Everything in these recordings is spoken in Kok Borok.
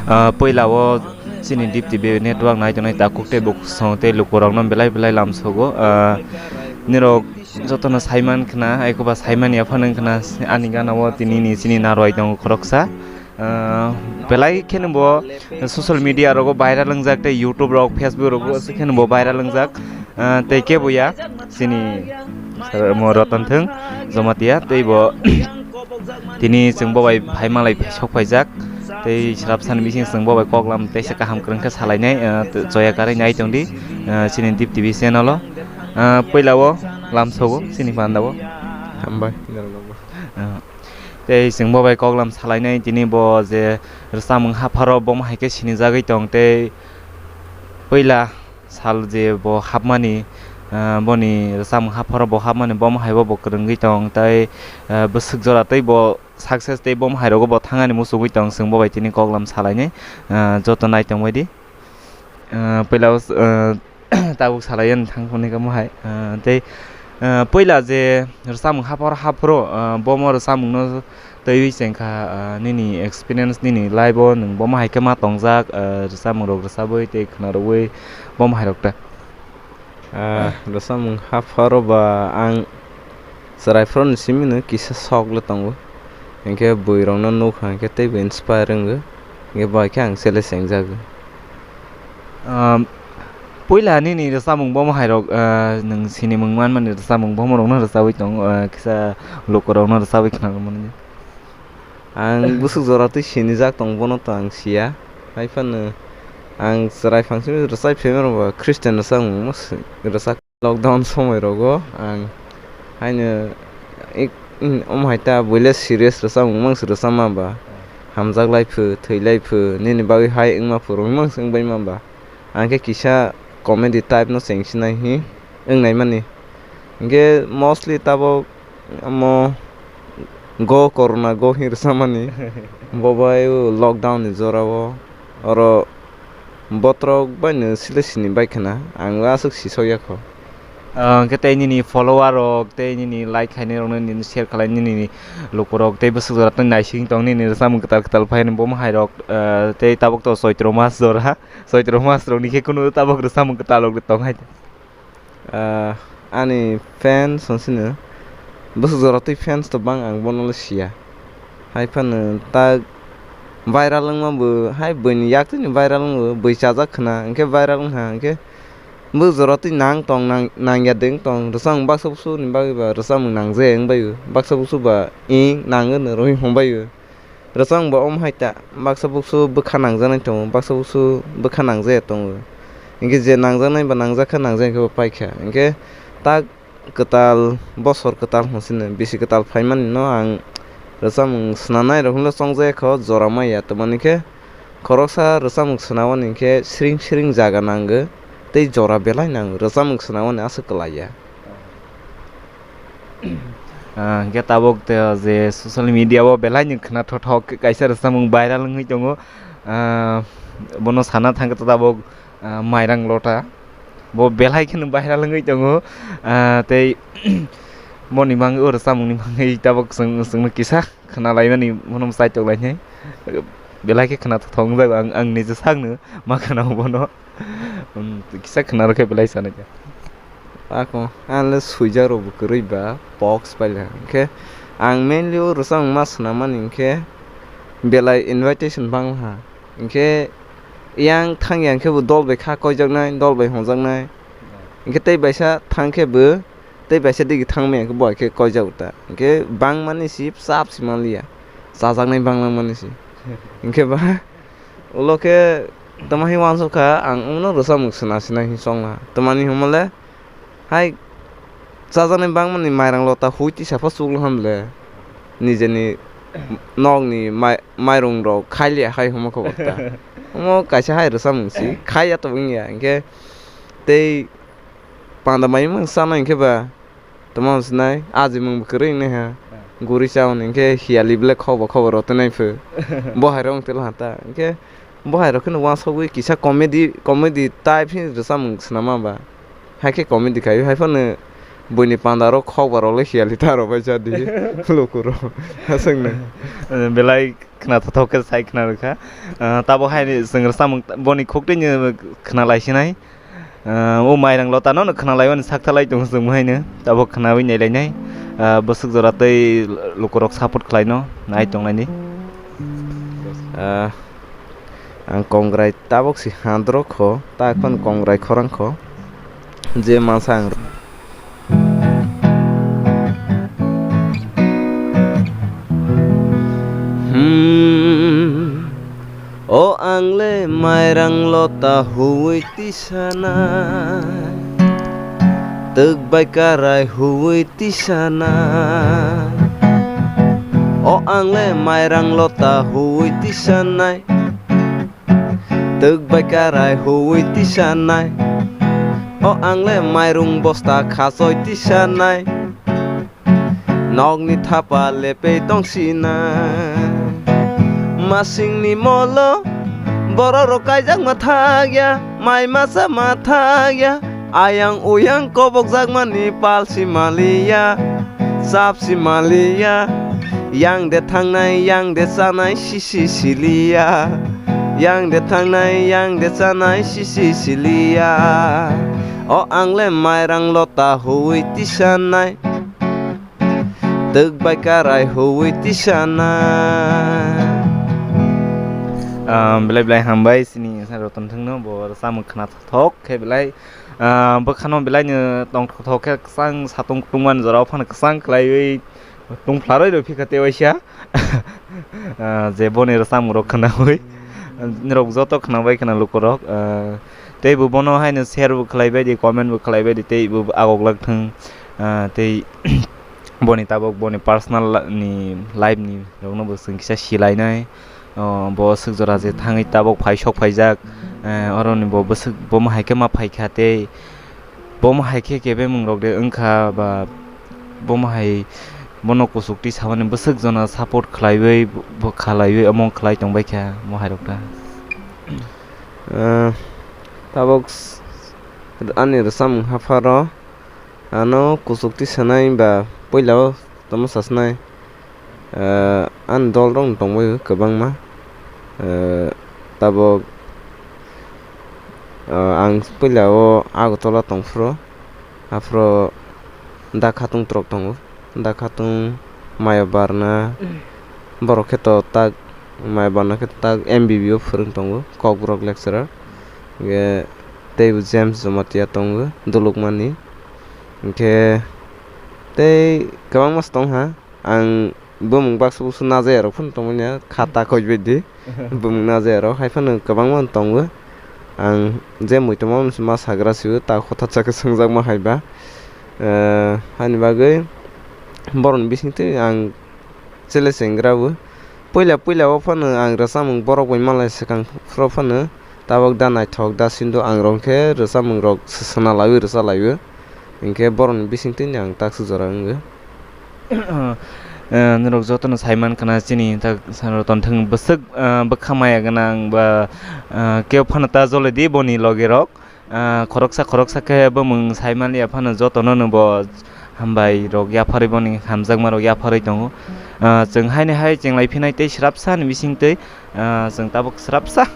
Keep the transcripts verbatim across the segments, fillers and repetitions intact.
Ah, puila o chini Deep T V network nai tongnai takhuk tei bukhuk song tei lukurokno belai belai lamsogo. Ah, nirok jotono saiman khna, aikoba saiman ya phano khna ani gana o tini ni chini narwai tongo khoroksa. Ah, belai kheno bo social media rogo viral wngjak tei YouTube rok, Facebook rogo aswk kheno bo viral wngjak. Ah, tei kebo ya chini mo Roton Thwng Jamatia tei bo tini chwng bo bai phai malai sok phaijak tei srap sani bising chwng bo bai koklam teisa kaham kwrwng khe salainai, ah, choya karwi nai tongdi, ah, chini Deep T V channel o. Ah, puila o lamsogo chini panda o. Hambai. Ah, tei chwng bo bai koklam salainai tini bo je rwchapmung hapharo bomo hai khe sinijagwi tong tei puila sal je bo hapmani, ah, boni rwchapmung hapharo bo hapmani bomo hai bo bo kwrwngwi tong tei, ah, bwswk jora tei bo success tei bomo hai rogo bo thangani muchugwi tong chwng bo bai tini koklam salainai, ah, joto nai tongbaidi. Ah, puila o, ah, tabuk salai ani thang phone kamo hai. Ah, tei, ah, puila je rwchapmung haphar haphro, ah, bomo rwchapmungno twiwi chengkha, ah, nini experience, nini life o nwng bomo hai khe ma tongjak, ah, rwchapmung rok rwchabwi tei khwnarogwi bomo hai rok ta? Ah, rwchapmung hapharo ba ang chwrai phoroni simino kisa sok le tongo. Hinkhe bwrwi rokno nukha hinkhe teibo inspire wngo. Hinkhe bai khe ang chele chengjago. Um, puila nini rwchapmung bomo hai rok, uh, nwng sinimung manmani rwchapmung bomo rokno rwchabwi tongo, uh, kisa lukurokno rwchabwi khna rwmani. Ang bwswk jora twi sinijak tong bono to ang siya. Hai phano ang chwrai phang simi rwchai phaima rwba Christian rwchapmung rwchak. Lockdown somoi rogo ang haino ik-, omo hai ta buile serious rwchapmung mang se rwchapma ba. Hamjak lai phu, thwi lai phu, nini bagwi hai wngma phu rwmang se wngbaima ba. Ang khe kisa comedy type no chengsinai hi wngnaimani. Hinkhe mostly tabok omo go corona go hi rwchapmani. Bo bai o lockdown ni jora o oro botrok bai no sile sini bai khna ang aswk sisok ya kho. Ah, hwnkhe tei nini follower rok tei nini like khainai rok no nini share khlai nini lukurok tei bwswk jora tei naising tong nini rwchapmung kwtal kwtal phai bomo hai rok, ah, tei tabuk to Choitro mas jora. Choitro mas rokni khe kunu tabok rwchapmung kwtal rok tong hai. Ah, ani fans hwn sino bwswk jora twi fans to bang ang bono le siya. Hai phano ta viral wngma bo hai buini yak twi ni viral wngo, bui chajak khna hinkhe viral wngkha hinkhe bwswk jora twi nang tong nang, nangya de wng tong rwchapmung baksa bwswk ni bagwi ba rwchapmung nangje wng bai o baksa bwswk ba ing nang wngno rwui hwn bai o. Rwchapmung bo omo hai ta, baksa buksu bwkha nangjaknai tongo, baksa buksu bwkha nangjaya tongo. Hinkhe je nangjaknai ba nangjak kha, nangjak khe bo paikha. Hinkhe tak kwtal, bosor kwtal hwnsino, bisi kwtal phaimani no ang rwchapmung swnamnai rok hwnle chongjaya kho, jora maya. Tamoni khe khoroksa rwchapmung swnamani hinkhe siring siring jaga nango, tei jora belai nango, rwchapmung swnamani aswk kwlaiya. Ah, hingke tabok te je social media o belai ni khwnathok thok kaisa rwchapmung viral wngwi tongo. Ah, bono sana thangkhe tabok, ah, Mairang Lota. Bo belai kheno viral wngwi tongo. Ah, tei boni bagwi o rwchapmungni bagwi tabok chwng, chwngno kisa khwnalaimani bono mwchai toklainai. Belai khe khwnathok thok wngjago ang, ang nije sakno ma khwnao bono. Um, kisa khwnarok khe belai sanai khe. Ako, ang le swijak rok bo kwrwi ba, box pailai. Hinkhe ang mainly o rwchapmung ma swnam mani hinkhe belai invitation bang ha. Hinkhe yang thang ya hinkhe bo dol bai kha koijaknai, dol bai hwnjaknai. Hinkhe tei baisa thang khe bo, tei baisa digi thang maya hinkhe bo hai khe koijak ta. Hinkhe bang mani si chap si man liya. Chajaknai bang lang mani si. Hinkhe ba, ulo khe tamo hai uansuk kha, ang omono rwchapmung swnam swnam hin chong laha. Tamani hwnmale, hai chajaknai bangmani Mairang Lota hui tisa pho chukla hamle. Nijeni nokni mai-, mairung rok khai liya hai hwnma khe bo ta. Omo kaisa hai rwchapmung si, khai ya to wngya. Hinkhe tei panda mai mung sana hinkhe ba, tamo sinai, ajimung bo kwrwi wngnai ha. Hmm. Guri chaun hinkhe hiyali bele khobo khobo rw twnai phu. Bo hai rok wng tela ha ta. Hinkhe bo hai rok kheno uansugwi kisa comedy, comedy type hin rwchapmung swnama ba. Hai khe comedy khai, hai phano Buini panda rok khok ba rok le hiya li ta rok bai cha di luku rok. Aswk no. Belai khna thothok khe sai khna rwkha. Ah, tabo hai ni chwng rwchapmung boni khuk twi ni khna lai sinai. Ah, o Mairang Lota no khna lai mani sak thalai tong chwng hai no. Tabo khna wi nai lai nai. Ah, bwswk jora tei luku rok support khlai no nai tong nai ni. Ah, ang kongrai tabok si handrok kho, tak phano kongrai khorang kho. Je masa ang Hmm. O ang le Mairang Lota huwi tisanai, twk bai karai huwi tisanai. O ang le Mairang Lota huwi tisanai, twk bai karai huwi tisanai. O ang le mairung bosta khachoi tisanai, nokni thapa lepei tong sinai. Masingni molo borok rok kaijak ma thak ya, mai masa ma thak ya, ayang uyang kobok jak mani pal si maliya, sap si maliya. Yang de thangnai, yang de chanai, sisi siliya. Yang de thangnai, yang de chanai, sisi siliya. O ang le Mairang Lota huwi tisanai, twk bai karai huwi tisanai. Ah, belai belai hambai sini sa Roton Thwngno, bo rwchapmung khna thok khe belai, ah, bwkhano belai no tong thok thok khe kwchang satung tungmani jora o phano kwchang khlaiwi tung phlarwi rw phikha tei waisa. Ah, je boni rwchapmung rok khwnawi norok joto khwnabai khwna lukurok, ah, tei bo bono haino share bo khlaibai di, comment bo khlaibai di, tei bo agok lak thung, ah, tei boni tabok boni personal la-, ni life ni rokno bo chwng kisa silainai. Oh, bo swk jora je thangwi tabok phai sok phaijak, eh, oroni bo bwswk bomo hai khe ma phaikha tei bomo hai khe kebemung rok de wngkha ba bomo hai bono kuchuk twi samani bwswk jona support khlaiwi bo khlaiwi omo khlai tongbaikha mo hai rok ta. Eh, tabok s-, ani rwchapmung hapharo ano kuchuk twi sanai ba puila o tamo sasnai. Eh, ani dol rok no tongbai o kwbangma. Eh, tabok, eh, ang puila o Agartala tong phuru, aphuru da khatung trok tongo, da khatung maya barna, borok khe to tak maya barna khe tak M B B o phwrwng tongo, Kokborok lecturer, hwnkhe tei bo James Jamatia tongo, Dulukmani, hwnkhe tei kwbangma se tongha. Ang bumung baksa busu najaya rok phano tongmani ya, khata koi bai di. Bumung najaya rok hai phano kwbangma tongo. Ang je muitu ma ma sagra sio, ta khotha chakhe swngjak ma hai ba. Eh, hani bagwi borok ni bising twi ang chele chengra bo. Puila puila o phano ang rwchapmung borok bai malai swkang phuru phano tabok da naithok da sindo ang rok khe rwchapmung rok swnalaiwi rwchalaiwi. Hinkhe borok ni bising twi ang taksa jora wngwi. Eh, norok jotono sai mankha na chini tak Roton Thwng bwswk, eh, bwkha maya gwnang ba, eh, kebo phano ta jole di boni loge rok. Eh, khoroksa khoroksa khe bumung sai manliya phano jotono no bo hambai rok yapharwi boni hamjakma rok yapharwi tongo. Eh, chwng haini hai chenglai phinai tei srapsa ni bising twi, eh, chwng tabuk srapsa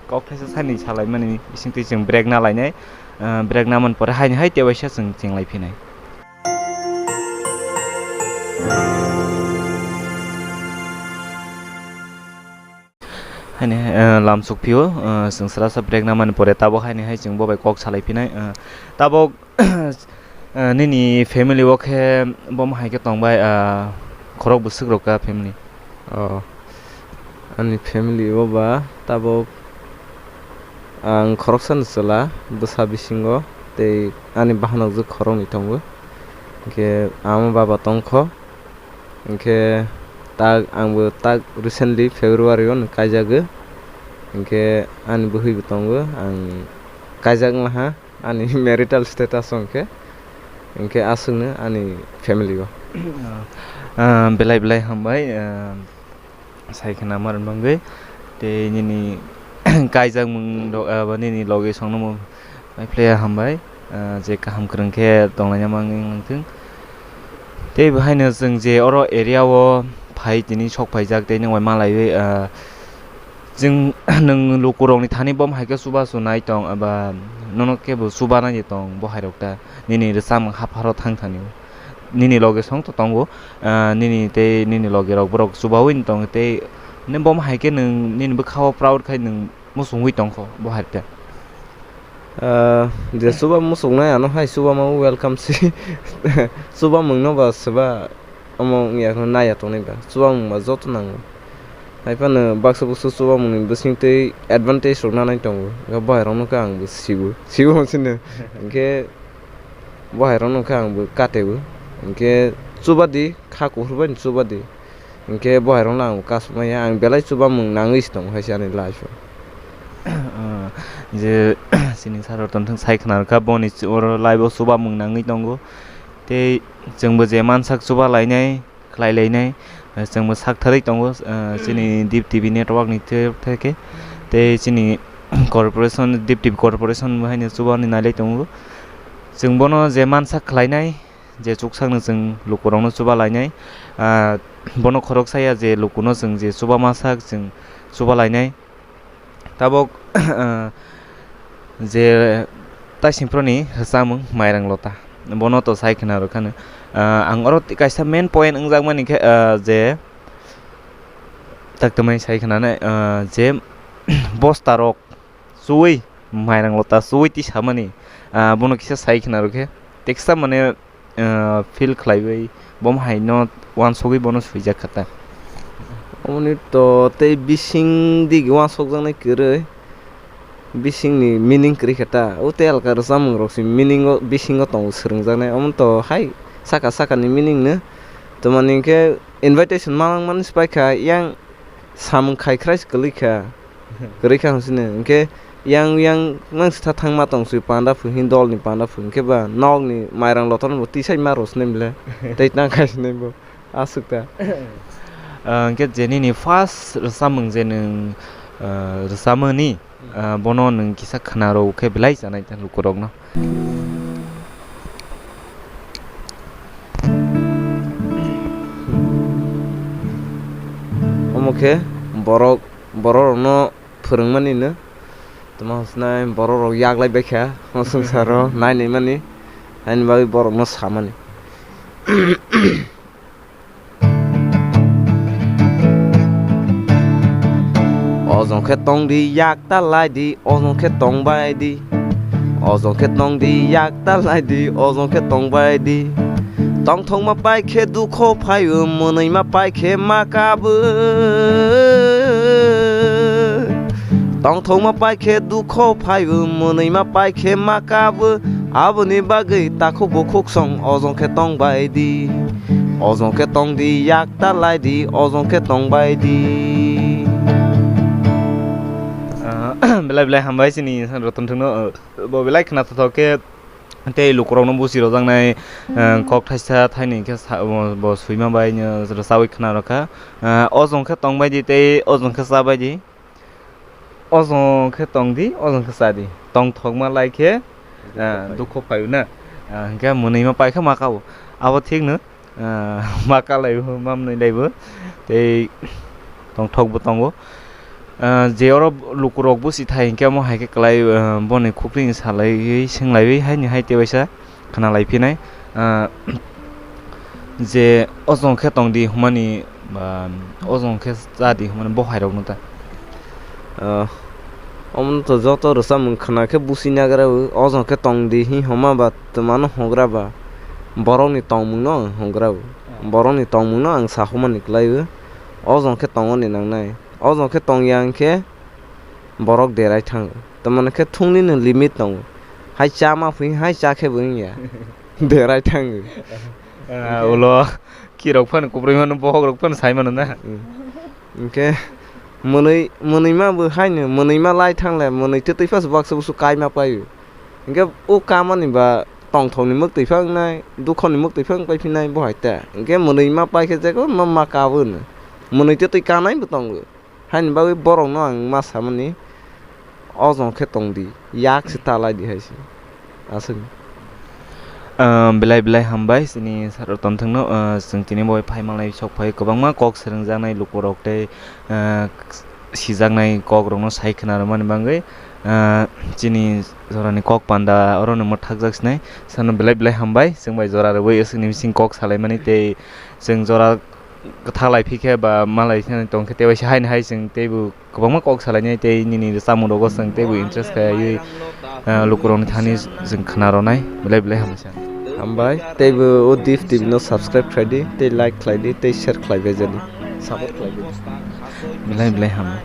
kok thaisa sani salai mani bising twi chwng break na lainai. Eh, break na man pore haini hai tewaisa chwng chenglai phinai. Haini, eh, lam sukphio, eh, chwng srasa break na mani pore tabok haini hai chwng bo bai kok salai phinai, eh, tabok, eh, nini family o khe bomo hai khe tongbai, eh, khorok bwswk rok ka family? Oh, ani family o ba tabok ang khoroksano chwla bwsa bisingo, tei ani bahanokjwk khoroknwi tongo, hinkhe ama baba tongkho, hinkhe tak, angbo tak recently February o kaijagwi, hinkhe ani bwhwibo tongo, ang kaijak wnglaha. Ani marital status o hwnkhe, hwnkhe aswkno ani family o. Ah, belai belai hambai, ah, sai khna ma rwmangwi. Tei nini kaijakmung rok, ah, ba nini logi songno mung bai phlaiya hambai. ah, je kaham kwrwng khe tonglaina mangwi wngthung. Tei bo haino chwng je oro area o phai tini sok phaijak tei nwng bai malaiwi, ah, chwng nwng lukurokni thani bom hai khe chubachu nai tong eba nono kebo chubanai tong bo hairok ta nini rwchapmung hapharo thang thani o. Nini loge song to tongo, ah, nini tei nini loge rok borok chubaui tong tei nini bom hai khe nwng nini bwkha o proud khai nwng muchungwi tongkho bo hai khe. Ah, je chuba muchungnai ano hai chuba ma welcome si. Chuba mungno ba seba omo wngya kheno naiya tongnai ba. Chuba mung ba joto nango. Hai phano baksa buksa chuba mungni bising tei advantage rok nanai tongo. Ga bahai rokno khe ang bo sibo. Sibo sino. Hinkhe bahai rokno khe ang bo katebo. Hinkhe chuba di kha kuphur bai chuba di. Hinkhe bohairokno ang kasumaya, ang belai chubamung nangwi se tongo hai se ani life-o. Ah, je chini sir rok tongthung sai khna rwkha, boni chu-, oro life-o chubamung nangwi tongo. Tei chwngbo je mansak chuba lainai, khlai lainai, eh, chwngbo sak tharwi tongo, eh, chini Deep T V network ni te-, theke. Tei chini corporation, Deep T V corporation bo haino chubani nailai tongo. Chwng bono je mansak khlainai, je chuksakno chwng lukurokno chuba lainai, ah, bono khoroksa ya je lukuno chwng je chuba ma sak chwng chuba lainai. Tabok, ah, je Taisingproni rwchapmung Mairang Lota, bono to sai khna rwkhano. Ah, ang oro kaisa main point wngjakmani khe, ah, je tak tamani sai khna nai, ah, je bosta rok chuwi, Mairang Lota chuwi tisamani, ah, bono kisa sai khna rwkhe teksa mane, ah, feel khlaiwi bom haino uansugwi bono swijak kha ta. Omoni to tei bising digi uansukjaknai kwrwi, bisingni meaning kwrwi kha ta. O tei alka rwchapmung rok se meaning o, bisingo tongo swrwngjaknai. Omo to hai saka sakani meaning no. Tamani hinkhe invitation manang mani se paikha, yang samung khai khrai se kwlwi kha. Kwrwi kha hwn sini. Hinkhe yang, yang nang sitha thangma tong sui panda phu hin dol ni panda phu. Hinkhe ba nok ni Mairang Lota no bo tisai ma rw sini bile. Tei tang khai sini bo. Aswk ta. Ah, hinkhe je nini first rwchapmung je nwng, ah, rwchapmani, ah, bono nwng kisa khna rw khe belai chanai ta lukurokno. Omo khe borok, bororokno phwrwngmani no. Tamo hwnsinai bororok yaklai baikha o swngcharo nainaimani, haini bagwi borokno samani. Ojong khe tong di, yak ta lai di, ojong khe tong bai di. Ojong khe tong di, yak ta lai di, ojong khe tong bai di. Tongthokma pai khe dukho phaio, mwnwima pai khe ma kabo. Tongthokma pai khe dukho phaio, mwnwima pai khe ma kabo. Aboni bagwi takhuk bukhuk song ojong khe tong bai di. Ojong khe tong di, yak ta lai di, ojong khe tong bai di. Ah, belai belai hambai chini Ratan Thungno, ah, bo belai khna thothok khe tei lukurokno busi rojaknai, ah, kok thaisa thaini khe sa-, bo, bo swima bai no rwchawi khna rwkha. Ah, ojong khe tong bai di tei ojong khe cha bai di. Ojong khe tong di, ojong khe cha di. Tongthokma lai khe, ah, dukho phaio na. Ah, hinkhe mwnwima pai khe ma kao. Abo thik no, ah, ma kalaibo, ma mwnwi laibo. Tei tongthokbo tongo. Ah, je oro lukurok busi thai hinkhe omo hai khe kwlai, ah, boni khukri ni salaiwi swng laiwi haini hai tebaisa khna lai phinai, ah, je ojong khe tong di hwnmani ba ojong khe cha di hwnmani bo hai rok no ta. Ah, omo no to joto rwchapmung khna khe busi nagra o, ojong khe tong di hi hwnma ba twmano hwngra ba borok ni tongmung no ang hwngra o. Borok ni tongmung no ang sa hwnmani kwlai o, ojong khe tong o ni nang nai. Ojong khe tong ya hinkhe borok derai thango. Tamoni khe thungni no limit tongo. Hai cha ma phi, hai cha khe bo wngya. Derai thango. Ah, ulo kirok phano kubrwi mano, bohok rok phano sai mano na. Hmm. Hinkhe mwnwi, mwnwi ma bo haino, mwnwi ma lai thangle, mwnwi tei twi phas baksa busu kai ma paio. Hinkhe o kamani ba tongthokni mwktwi pha wngnai, dukhoni mwktwi pha wng pai phinai bo hai ta. Hinkhe mwnwi ma pai khe jekma ma kabo hwno. Mwnwi tei twi kanai bo tongo. Haini bagwi borokno ang ma samani, ojong khe tong di, yak se ta lai di hai se. Aswk. Ah, belai belai hambai chini sir Ratan thangno, ah, chwng tini bo phai manlai sok phai kwbangma kok swrwngjaknai lukurok tei, ah, sijaknai kokrokno sai khna rwmani bagwi, ah, chini jorani kok panda orono mwthakjak sinai. Sano belai belai hambai chwng bai jora rwui aswkni bising kok salaimani tei chwng jora kwtha lai phikhe ba malai tongkhe tei waisa haino hai chwng teibo kwbangma kok salainai tei nini chamung rogo chwng teibo interest khaiyui, ah, lukurokni thani chwng khna rwnai belai belai hambai. Hambai teibo o Deep T V no subscribe khlaidi tei like khlaidi tei share khlaibai jani support khlaidi. Belai belai hambai.